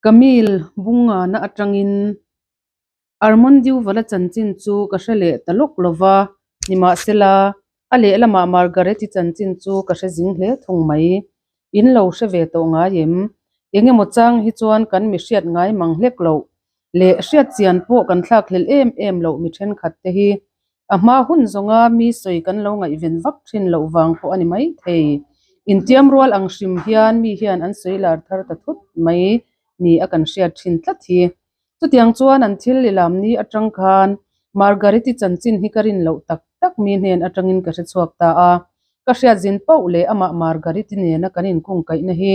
Camille bungana atangin Armand Duval-a chanchin chu ka hre leh ta lawk lo va, nimahsela, a lehlamah Margaret-i chanchin chu ka hre zing hle thung mai. In lo hre ve tawh ngai em? Eng emaw chang hi chuan kan mi hriat ngai mang hlek loh leh hriat chian pawh kan thlak hlel em em loh mi thenkhat te hi a hma hun zawnga mi sawi kan lo ngaihven vak thin loh vang pawh a ni mai thei. Intiam rual ang hrim hian mi hian an sawi lar thar ta thut mai ni a kan hriat thin tlat hi. Chutiang chuan an thil i lam ni atang khan Margaret-i chanchin hi ka rin loh tak tak mi hnen atangin ka hre chhuak ta a. Ka hriat zin pauh leh amah Margaret-i nena kan inkungkaihna hi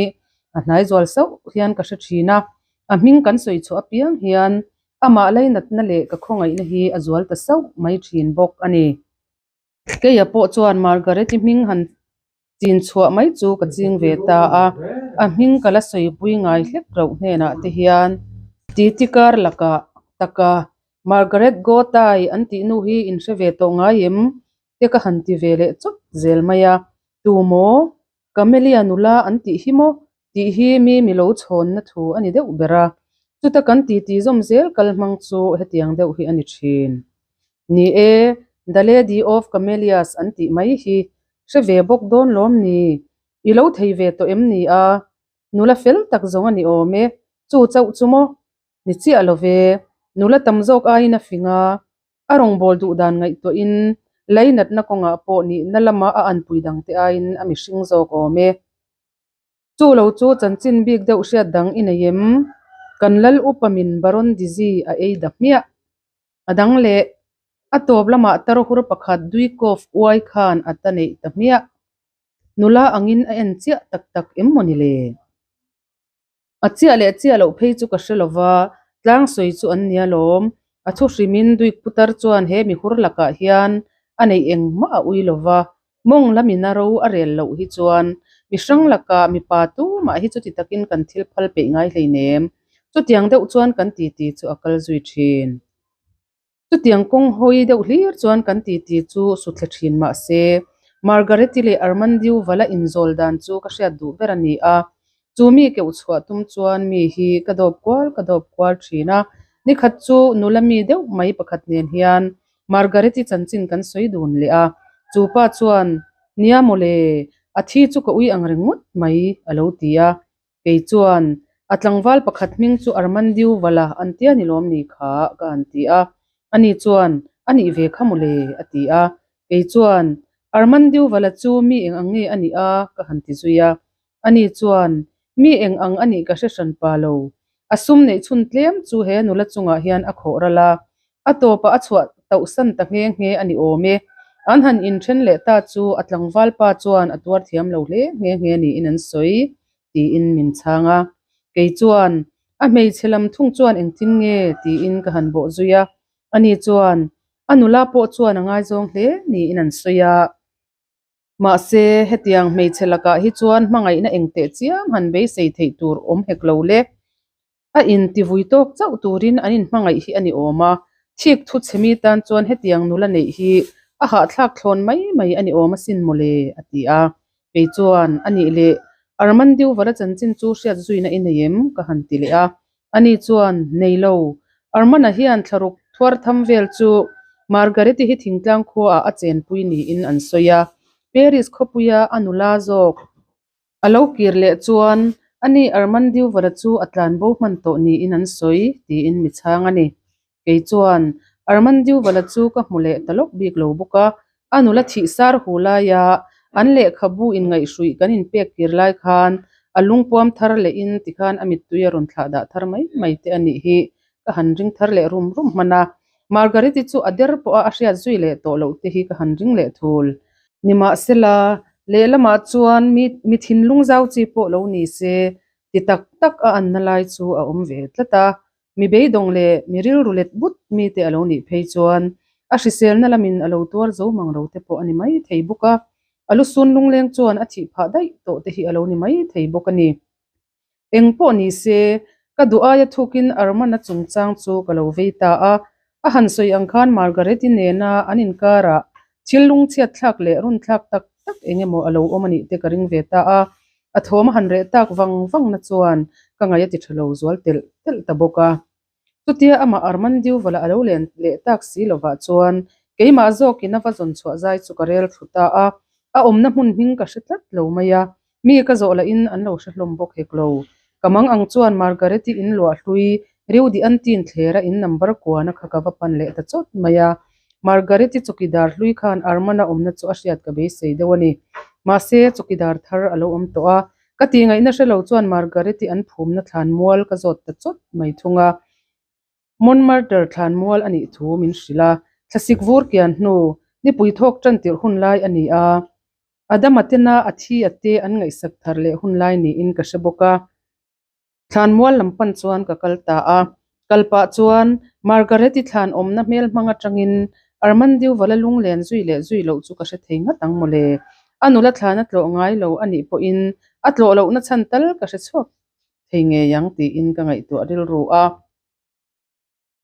a hnai zual sauh hian ka hre thin a. A hming kan sawi chhuah apiang hian amah lainatna leh ka khawngaihna hi a zual ta sauh mai thin bawk a ni. Keia pawh chuan Margaret-i hming han chin chhuah mai chu ka ching ve ta a, a hming ka la sawipui ngai hlek loh hnenah te hian titi kar lakah taka Margaret Gotay an tih nu hi in hre ve tawh ngai em? te ka han ti ve leh chawt zel mai a, tu maw? Camelia nula an tih hi maw? tih hi mi mi lo chhawnna thu a ni deuh ber a, chuta kan titi zawm zel kal hmang chu hetiang deuh hi a ni thin. Ni e, The Lady of Camellias an tih mai hi hre ve bawk dawn lawm ni? I lo thei ve tawh em ni a? Nula fel tak zawng a ni awm e, chu chauh chu maw? Ni chiah lo ve, nula tam zawk aiin a fing a, A rawngbâwl duh dan ngaihtuahin leinatna kawngah pawh nihna lama a anpui dangte aiin a mihring zawk awm e. Chu lo chu chanchin bik deuh hriat dang i nei em? Kan lal upa min Baron Dizzy a ei da hmiah. A dang leh, a tawp lamah tarhur pakhat Duikov uai khan a ta neih ta hmiah. Nula angin a en chiah tak tak em maw ni le? A chiah leh chiah loh phei chu ka hre lo va, tlang sawi chu an nia lawm. A thu hrimin Duik putar chuan he mihur lakah hian a neih engmah a ui lo va, mawng lamin a ro a rel loh hi chuan mi hrang lakah mipa tumah hi chuti takin kan thil phal peih ngai hleinem. Chutiang deuh chuan kan titi chu a kal zui thin. Chutiang kawng hawi deuh hlir chuan kan titi chu suthle thin mah se, Margaret-i leh Armandiu vala inzawl dan chu ka hriat duh ber a ni a. Chu mi keuh chhuah tum chuan mi hi ka dawp kual ka dawp kual thin a. Nikhat chu nula mi deuh mai pakhat nen hian Margaret-i chanchin kan sawi dun leh a. Chu pa chuan, Nia mawle, a thi chu ka ui ang ringawt mai, a lo ti a. Kei chuan, A tlangval pakhat hming chu Armandiu Vala an tia ni lawm ni kha? ka han ti a. Ani chuan, A nih ve kha mawle, a ti a. Kei chuan, Armandiu Vala chu mi eng ang nge a nih a? ka han ti zui a. Ani chuan, Mi eng ang a nih ka hre hran pa lo. A sum neih chhun tlem chu he nula chungah hian a khawh ral a. A tawpah a chhuah tauhsan ta nghe nghe a ni awm e. An han inthen leh ta chu a tlangval pa chuan a tuar thiam lo hle nghe nghe niin an sawi tiin min chhang a. Kei chuan, A hmeichhe lam thung chuan engtin nge? tiin ka han bawh zui a. Ani chuan, A nula pawh chuan a ngaizawng hle niin an sawi a. Mahse, hetiang hmeichhe lakah hi chuan hmangaihna engteh chiam han beisei theih tur awm hek lo le. A intivui tawk chauh turin an inhmangaih hi a ni awm a, thik thu chhe mi tan chuan hetiang nula neih hi a hahthlak thlawn mai mai a ni awm asin mawle, a ti a. Kei chuan, A nih leh, Armandiu vala chanchin chu hriat zuina i nei em? ka han ti leh a. Ani chuan, Nei lo. Armana hian thlaruk thuar tham vel chu Margaret-i hi thingtlang khuaah a chenpui niin an sawi a. Paris khawpuia a nula zawk a lo kir leh chuan ani Armand Duval-a chu a tlanbo hman tawh niin an sawi, tiin mi chhang a ni. Kei chuan, Armand Duval-a chu ka hmu leh ta lawk bik lo bawk a, a nula thih sar hu laia an lehkhabu inngaihhruih kan inpek kir lai khan a lungpuam thar lehin tikhan a mittui a rawn thlah dah thar mai mai te a nih hi ka han ring thar leh rum rum hman a. Margaret-i chu a der pawha a hriat zui leh tawh loh te hi ka han ring leh thul. Nimahsela, lehlamah chuan mi mi thinlung zau chi pawh lo ni se ti tak tak a anna lai chu a awm ve tlat a. Mi beidawng leh mi rilru let but mite a lo nih phei chuan a hriselna lamin a lo tuar zo mang lo te pawh a ni mai thei bawk a, a lusun lungleng chuan a thih phah daih tawh te hi a lo ni mai thei bawk a ni. Eng pawh ni se, ka duh aia thukin Armana chungchang chu ka lo vei ta a, a han sawi ang khan Margaret-i nena an inkarah thil lungchhiat thlak leh run thlak tak tak eng emaw a lo awm a nih te ka ring ve ta a, A thawm a han reh tak vang vang na chuan ka ngaih a ti tha lo zual telh telh ta bawk a. Chutia amah Armand Duval-a a lo len leh tak si lovah chuan keimah zawkin a va zawn chhuah zai chu ka rel thlu ta a, a awmna hmun hming ka hre tlat lo mai a, mi ka zawh lahin an lo hre hlawm bawk hek lo. Ka mang ang chuan Margaret-i in luah hlui Riudi Antin thlera in number kuana kha ka va pan leh ta chawt mai a. Margaret-i chawkidar hlui khan Armand-a awmna chu a hriat ka beisei deuh a ni. Mahse, chawkidar thar a lo awm tawh a, Ka tih ngaihna hre lo chuan Margaret-i an phumna thlan mual ka zawt ta chawt mai thung a. Montmartre thlan mual a nih thu min hrilh a, thlasik vur kian hnu, nipui thawk tan tirh hun lai a ni a. Adama tena a thi a te an ngaihsak thar leh hun lai niin ka hre bawk a. Thlan mual lam pan chuan ka kal ta a. Kal pah chuan Margaret-i thlan awmna hmel hmang atangin Armandiu vala lunglen zui leh zui loh chu ka hre thei ngat ang mawle. A nula thlan a tlawh ngai lo a nih pawhin a tlawh lohna chhan tal ka hre chhuak thei ngei ang tiin ka ngaihtuah rilru a.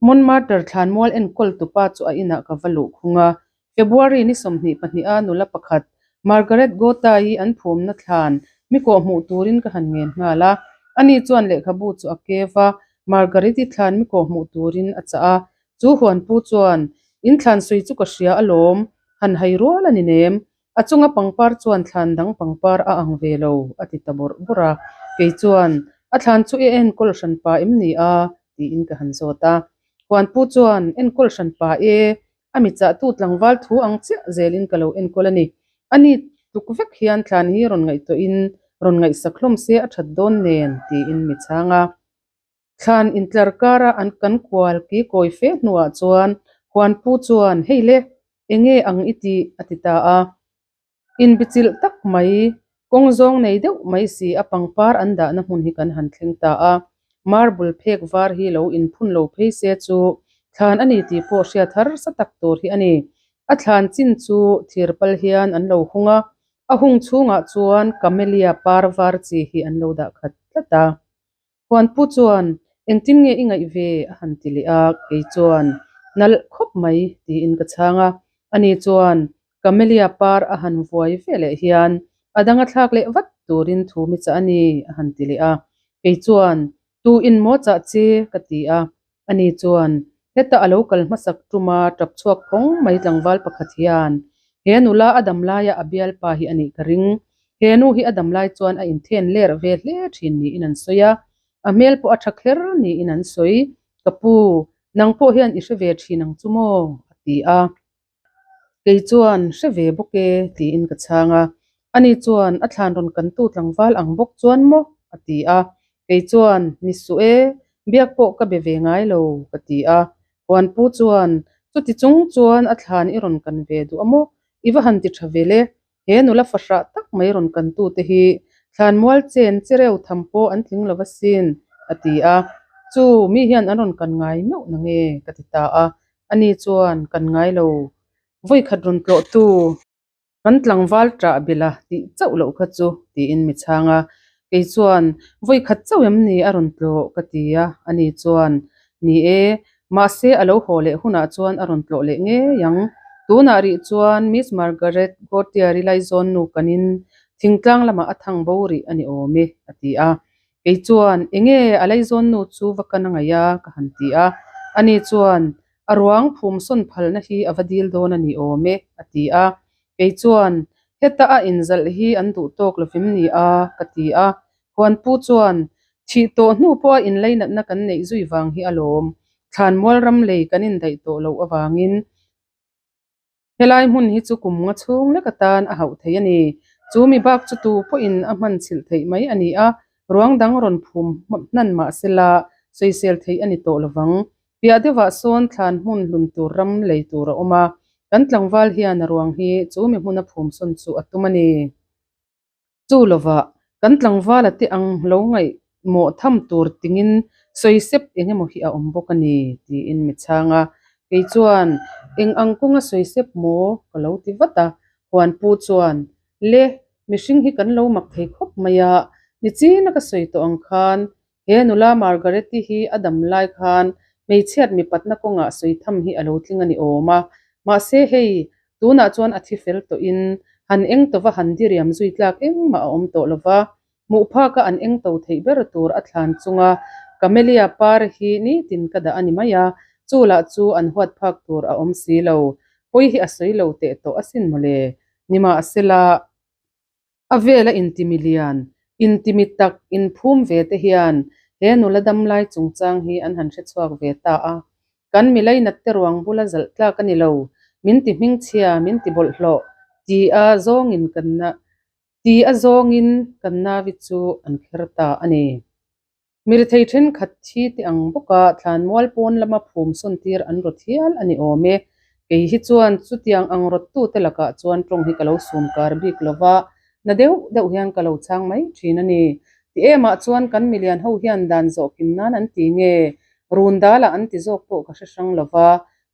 Montmartre thlanmual enkawl tupa chu a inah ka va luh khung a. February ni 22 a nula pakhat Margaret Gotha-i an phumna thlan mi kawh hmuh turin ka han ngen nghal a. Ani chuan lehkhabu chu a kev a, Margaret-i thlan mi kawh hmuh turin a chah a. Chu huanpu chuan, In thlan sawi chu ka hria alawm, han hai rual a ni nem. A chunga pangpar chuan thlan dang pangpar a ang ve lo, a ti ta bawrh bawrh a. Kei chuan, A thlan chu i enkawl hran pa em ni a? tiin ka han zawt a. Huanpu chuan, Enkawl hran pa e, a mi chahtu tlangval thu ang chiah zelin ka lo enkawl a ni. A ni tluk vek hian thlan hi rawn ngaihtuahin rawn ngaihsak hlawm se a that dawn nen, tiin mi chhang a. Thlan intlar kara an kan kual ki kawi fe hnuah chuan Huanpu chuan, Hei le, enge ang i tih? a ti ta a. Inbichilh tak mai, kawng zawng nei deuh mai si a pangpar an dahna hmun hi kan han thleng ta a. Marble phek var hi lo inphun lo phei se chu thlan a ni tih pawh hriat harsa tak tur hi a ni. A thlan chin chu thir pal hian an lo hung a, a hung chhungah chuan camellia par var chi hi an lo dah khat tlat a. Huanpu chuan, Engtin nge i ngaih ve? a han ti leh a, kei chuan, Nalh khawp mai, tiin ka chhang a. Ani chuan, Camellia par a han vuai ve leh hian a dang a thlak leh vat turin thu mi chah a ni, a han ti leh a. Kei chuan, Tu in maw chah che? ka ti a. Ani chuan, Heta a lo kal hmasak tuma tap chhuak phawng mai tlangval pakhat hian, He nula a dam laia a bialpa hi a nih ka ring. He nu hi a dam lai chuan a inthen ler ve hle thin niin an sawi a, a hmel pawh a tha kher niin an sawi. Ka pu, nang pawh hian i hre ve thin ang chu maw? a ti a. Kei chuan, Hre ve bawk e, tiin ka chhang a. Ani chuan, A thlan rawn kantu tlangval ang bawk chuan maw? a ti a. Kei chuan, Ni suh e, biak pawh ka be ve ngai lo, ka ti a. Huanpu chuan, Chuti chung chuan a thlan i rawn kan ve duh a maw? I va han ti tha vel e. He nula fahrah tak mai rawn kantute hi thlanmual chen chereu tham pawh an tling lo asin, a ti a. Chu mi hian an rawn kan ngai meuh na nge? ka ti ta a. Ani chuan, Kan ngai lo. Vawikhat rawn tlawhtu kan tlangval ṭah bilh a tih chauh loh kha chu, tiin mi chhang a. Kei chuan, Vawikhat chauh em ni a rawn tlawh? ka ti a. Ani chuan, Ni e, Mahse, a lo haw leh hunah chuan a rawn tlawh leh ngei ang. Tunah rih chuan Miss Margaret Gautier-i laizawn nu kanin thingtlang lamah a thang bo rih a ni awm e, a ti a. Kei chuan, Enge a laizawn nu chu va kan a ngaih a? ka han ti a. Ani chuan, A ruang phum sawn phalna hi a va dil dawn a ni awm e, a ti a. Kei chuan, Heta a inzalh hi an duh tawk lovim ni a? ka ti a. Huanpu chuan, Thih tawh hnu pawha inleinatna kan neih zui vang hi alawm. Thlanmual ram lei kan indaih tawh loh avangin helai hmun hi chu kum nga chhung lek atan a hauh thei a ni. Chu mi bak chu tu pawhin a hman chhilh theih mai a ni a, ruang dang rawn phum hnan mah sela sawisel theih a ni tawh lovang. Piah deuhah sawn thlan hmun hlun tur ram lei tur a awm a, kan tlangval hian a ruang hi chu mi hmuna phum sawn chu a tum a ni. Chu lovah, kan tlangvala te ang lo ngaihmawh tham tur tingin sawi sep eng emaw hi a awm bawk a ni, tiin mi chhang a. Kei chuan, Eng ang kawnga sawi sep maw? ka lo ti vat a. Huanpu chuan, Le, mihring hi kan lo mak thei khawp mai a, nichina ka sawi tawh ang khan He nula Margaret-i hi a dam lai khan hmeichhiat mipatna kawngah sawi tham hi a lo tling a ni awm a. Mahse hei, tunah chuan a thi fel tawhin han eng tawva han diriam zui tlak engmah a awm tawh lo va. Hmuh phaka an eng to theih ber tur a thlan chunga Camellia par hi nitin ka dah a ni mai a, chu lah chu an huat phak tur a awm si lo. Pawi hi a sawi lo teh tawh asin mawle. Nimahsela, a vela intimi lian, intimi tak inphum ve te hian he nula damlai chungchang hi an han hre chhuak ve ta a. Kan milai nat te ruang bula zalh tlak a ni lo, min ti hmingchhia, min ti bawlhhlawh ti a zawngin kan na ti a zawngin kan navi chu an kher ta a ni. Mirethei thenkhat thi te ang bawka thlanmual pawn lama phum sawn tir an rawt hial a ni awm e. Kei hi chuan chutiang ang rawttute lakah chuan tawng hi ka lo sum kar bik lo va, na deuh deuh hian ka lo chhang mai thin a ni. Ti emah chuan kan milian ho hian dan zawh kim nan an ti nge? Run dalah an ti zawk pawh ka hre hrang lo va,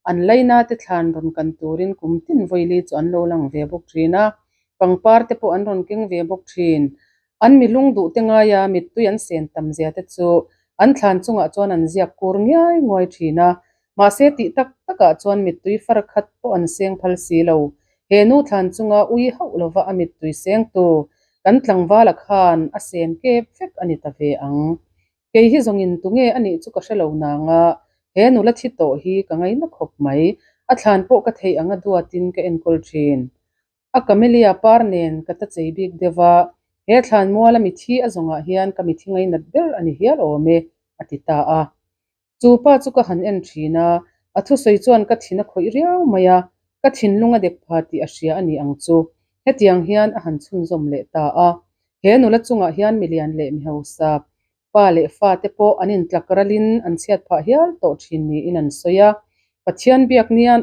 an laina te thlan rawn kan turin kum tin vawili chu an lo lang ve bawk thin a, pangpar te pawh an rawn keng ve bawk thin. An mi lung duh te ngaia mittui an sen tam zia te chu an thlan chungah chuan an ziak kur ngiai nguai thin a, mahse tih tak takah chuan mittui far khat pawh an seng phal si lo. He nu thlan chunga ui hauh lova a mittui sengtu kan tlangvala khan a sen kep vek a ni ta ve ang. Kei hi zawngin tunge a nih chu ka hre lo nang a, he nula thi tawh hi ka ngaina khawp mai. A thlan pawh ka theih anga duatin ka enkawl thin. A camellia par nen ka ta chei bik deuh a, he thlanmuala mithi a zawngah hian ka mithi ngainat ber a ni hial awm e, a ti ta a. Chu pa chu ka han en thin a, a thusawi chuan ka thin a khawih riau mai a, ka thinlung a dek pha tih a hria a ni ang chu. Hetiang hian a han chhunzawm leh ta a, he nula chungah hian milian leh mihausa pa leh fa te pawh an intlak ralin an chhiat phah hial tawh thin niin an sawi a, Pathian biak nian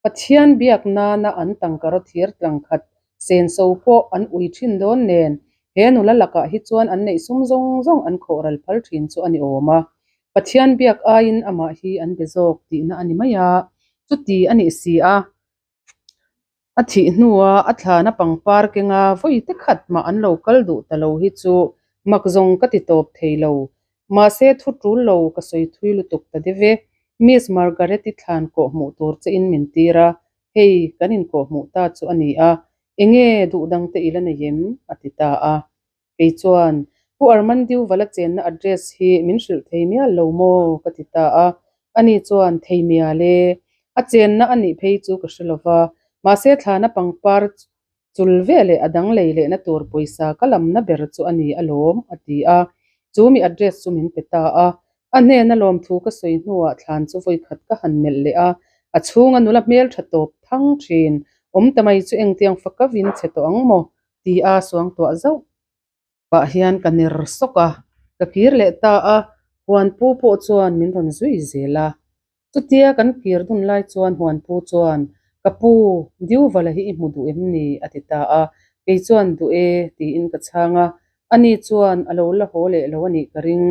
Pathian biak nana an tangka raw thir tlang khat senso pawh an ui thin dawn nen, he nula lakah hi chuan an neih sum zawng zawng an khawh ral phal thin chu a ni awm a. Pathian biak aiin amah hi an be zawk tihna a ni mai a, chuti a nih si a. A thih hnua a thlana pangpar kenga vawi te khat mah an lo kal duh ta lo hi chu mak zawng ka ti tawp thei lo. Mahse thu tul lo ka sawi thui lutuk ta deuh e. Miss Margaret-i thlan kawh hmuh tur che in min tir a, hei kan inkawh hmuh ta chu a ni a, enge duh dang te i la nei em? a ti ta a. Kei chuan, Pu Armandiu vala chenna address hi min hrilh thei mial lo maw? ka ti ta a. Ani chuan, Thei mial e. A chenna a nih phei chu ka hre lo va, mahse thlana pangpar chul ve leh a dang lei lehna tur pawisa ka lamna ber chu a ni alawm, a ti a. Chu mi address chu min pe ta a. A hnena lawmthu ka sawi hnuah thlan chu vawikhat ka han melh leh a, a chhunga nula hmeltha tawp thang thin awm ta mai chu engtiang fakavin che tawh ang maw? Ti a suangtuah zauh pah hian ka ner sawk a, ka kir leh ta a, Huanpu pawh chuan min rawn zui zel a. Chutia kan kir dun lai chuan Huanpu chuan, Ka pu, Diuvala hi i hmu duh em ni? a ti ta a, kei chuan duh e tiin ka chhang a, ani chuan a lo la haw leh lo a nih ka ring,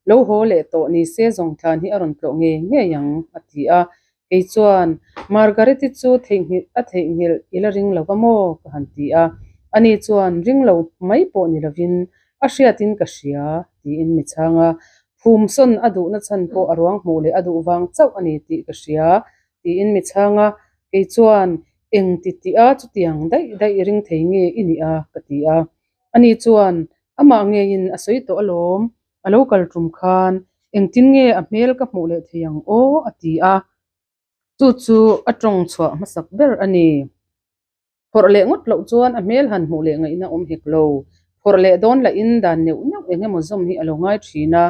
lo haw leh tawh ni se zawng tlan hi a rawn tlawh ngei ngei ang a ti a, Kei chuan, Margaret-i chu theihnghilh a theihnghilh i la ring lo va maw? ka han ti a. Ani chuan, Ring lo mai pawh ni lovin a hriatin ka hria, tiin mi chhang a. Phumsawn a duhna chhan pawh a ruang hmuh leh a duh vang chauh a ni tih ka hria, tiin mi chhang a. Kei chuan, Eng ti tih a chutiang daih daih ring thei nge i nih a? ka ti a. Ani chuan, Amah ngeiin a sawi tawh alawm, A lo kal tum khan engtin nge a hmel ka hmuh leh thei ang aw? a ti a. Chu chu a tawng chhuah hmasak ber a ni. Phawrh leh ngawt loh chuan a hmel han hmuh leh ngaihna awm hek lo. Phawrh leh dawn lahin dan neuh neuh eng emaw zawm hi a lo ngai thin a.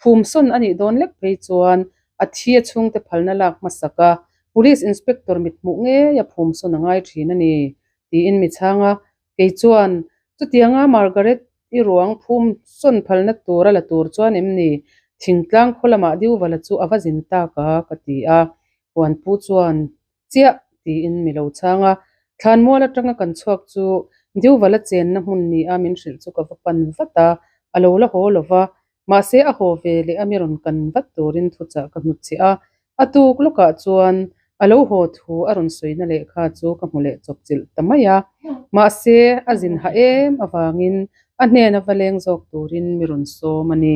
Phum sawn a nih dawn lek phei chuan a thi a chhungte phalna lak hmasak a, Police Inspector mithmuh ngei a phum sawn a ngai thin a ni, tiin mi chhang a. Kei chuan, Chutianga Margaret i ruang phum sawn phalna tur a la tur chuan em ni? Thingtlang khaw lamah Diuvala chu a va zin tak a, ka ti a. Huanpu chuan, Chiah! tiin mi lo chhang a. Thlanmual atanga kan chhuak chu Diuvala chenna hmun ni a min hrilh chu ka va pan vat a, a lo la haw lo va. Mahse a haw ve leh a mi rawn kan vat turin thuchah ka hnutchhiah a. A tuk lawkah chuan a lo haw thu a rawn sawina lehkha chu ka hmu leh chawpchilh ta mai a. Mahse, a zin ha em avangin a hnena va leng zawk turin mi rawn sawm a ni.